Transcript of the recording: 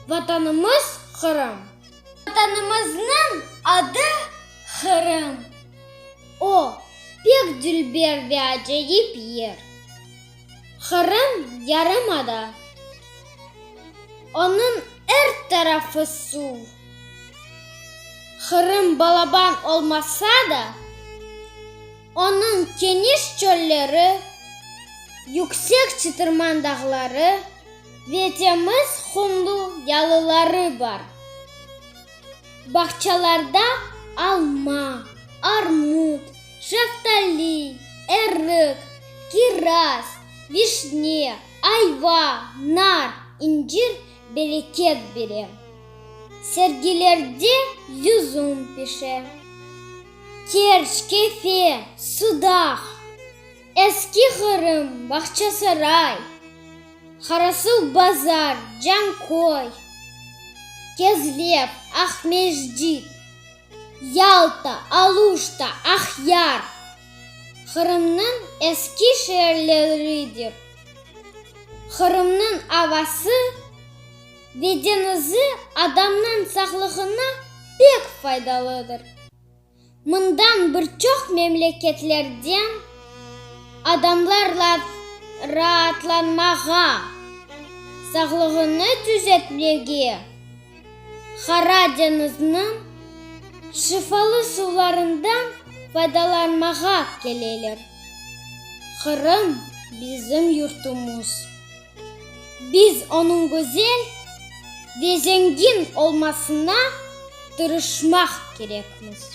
Vatanımız Qırım. Vatanımıznıñ adı Qırım. O, pek dülber ve acayip yer. Qırım yarımada. Onıñ er tarafı suv. Qırım balaban olmasa da, onıñ keniş çölleri, yüksek çıtırman dağları ve temiz qumlu yalıları bar. Bağçalarda alma, armut, şeftali, erik, kiraz, vişne, ayva, nar, incir bereket bere. Sergilerde yüzüm pişe. Kerç, Kefe, Sudaq, Eski Qırım, Bağçasaray, Qarasuvbazar, Canköy, Kezlev, Aqmescit, Yalta, Aluşta, Aqyar, Qırımnıñ eski şeerleridir. Qırımnıñ avası ve deñizi adamnıñ sağlığına pek faydalıdır. Mından bir çoq memleketlerden adamlar raatlanmağa, sağlığını tüzetmege, Qara deñizniñ şifalı suvlarından faydalanmağa keleler. Qırım bizim yurtumız. Biz onıñ güzel ve zengin olmasına tırışmaq kerekmiz.